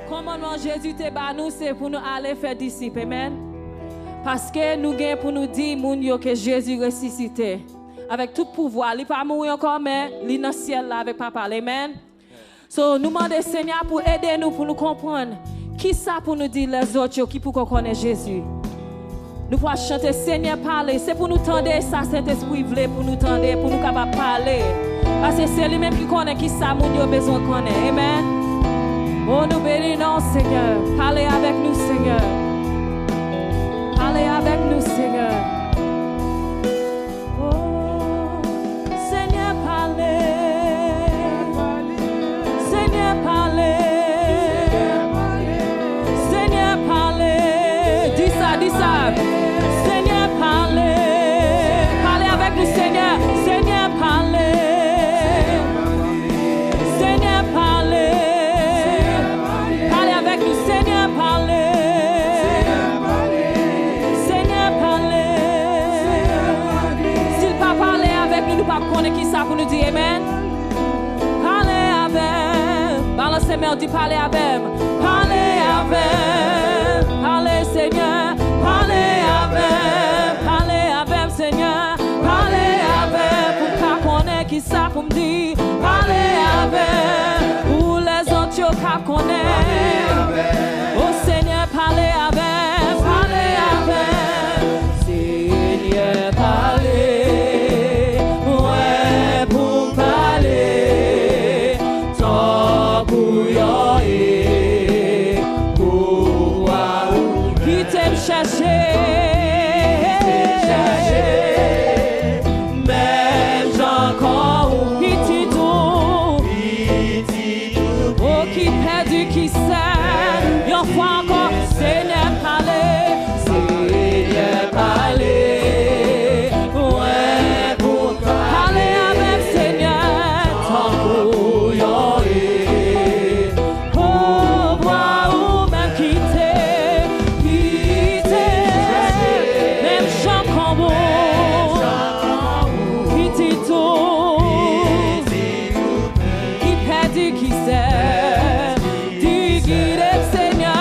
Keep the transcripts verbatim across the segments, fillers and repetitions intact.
Kòmandman Jezi te ba nou, se pou nou ale fè disip. Amen. Paske nou gen pou nou di moun yo ke Jezi resisite. Avèk tout pouvwa, li pa mouri ankò, men li nan syèl la avèk Papa l. Amen. So, nou mande Senyè pou ede nou, pou nou konprann kisa pou nou di lèzòt yo ki poko konnen Jezi. Nou pral chante Senyè pale. Se pou nou tande sa Sentespri vle pou nou tande, pou nou kapab pale. Paske se li menm ki konnen kisa moun yo bezwen konnen. Amen. O, nou beni non w, Senyè. Pale avèk nou, Senyè. Pale avèk nou, Senyè. Oh, Senyè, pale. Senyè, pale. Senyè, pale. Di sa, di sa. Senyè, pale. Pale avèk nou, Senyè. Senyè, pale. Senyè, pale. Pale avèk nou, Senyè, pale. Senyè, pale. Si l pa pale avèk nou, nou p ap konnen kisa pou nou di. Amen. Pale avè m. Balanse men w, di, pale avè m. Pale avè m. Pale, Senyè. Pale avè m. Pale avè m, Senyè. Pale avè m pou m ka konnen kisa pou m di. Pale avè m. Pou lèzòt yo ka konnen. O Senyè, pale avè m. Pale avè m. Senyè, pale. Mwen pou m pale. Tankou yon e, pouvwa ou. Kite m chèche. Kite m chèche. Menm jan kon ou. Pitit ou. Pitit ou. O ki pèdi, ki sè. Yon fwa ankò, Senyè, pale. Senyè, pale. Mwen pou pale avè m, Senyè, tankou yon e. Pouvwa ou menm kite, kite, menm jan kòm ou, pitit ou, ki pèdi, ki sè, di gide m, Senyè,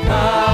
Ka